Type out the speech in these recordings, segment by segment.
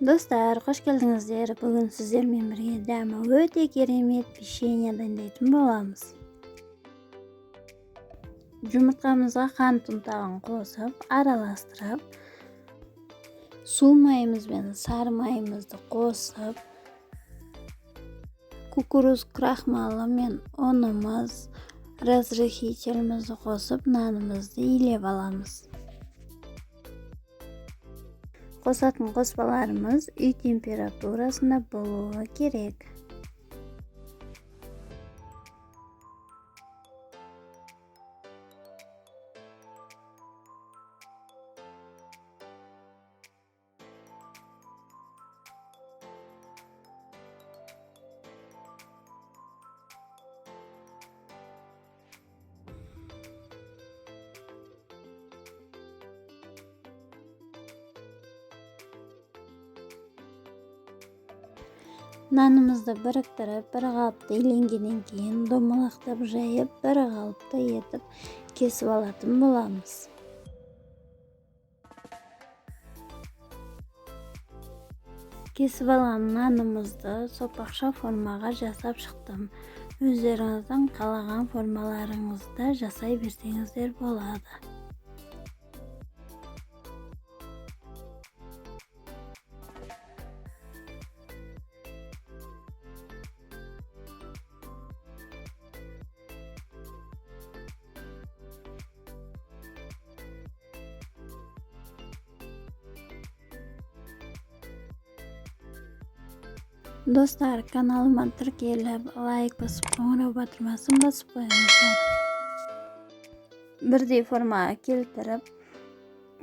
Достар, қош келдіңіздер. Бүгін сіздермен бірге дәмі өте керемет печенье дайындайтын боламыз. Жұмыртқамызға қант ұнтағын қосып, араластырып, су майымыз бен сары майымызды қосып, кукуруз крахмалы мен ұнымыз, разрыхлителімізді қосып, нанымызды илеп аламыз. Қосатын қоспаларымыз үй температурасында болуы керек. Нанымызды біріктіріп, бір қалыпты иленгеннен кейін домалақтап жайып, бір қалыпты етіп кесіп алатын боламыз. Кесіп алған нанымызды сопақша формаға жасап шықтым. Өздеріңіздің қалаған формаларыңызда жасай берсеңіздер болады. Достар, каналыма тіркеліп, лайк басып, қоңырау батырмасын басып қойыңыздар. Бірдей формаға келтіріп,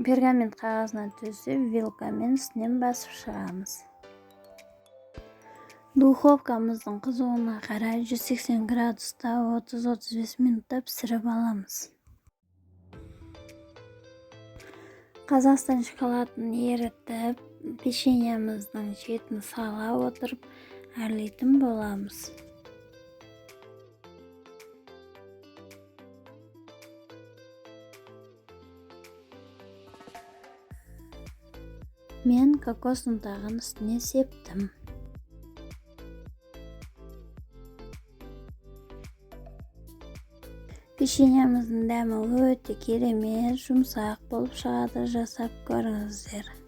пергамент қағазына төсеп, вилкамен үстінен басып шығамыз. Духовкамыздың қызуына қарай 180 градуста 30-35 минутта пісіріп аламыз. Қазақстан шоколадын ерітіп, печеньеміздің шетін сала отырып әрлейтін боламыз. Мен кокос ұнтағын үстіне септім. Печеньеміздің дәмі өте керемет, жұмсақ болып шығады, жасап көріңіздер.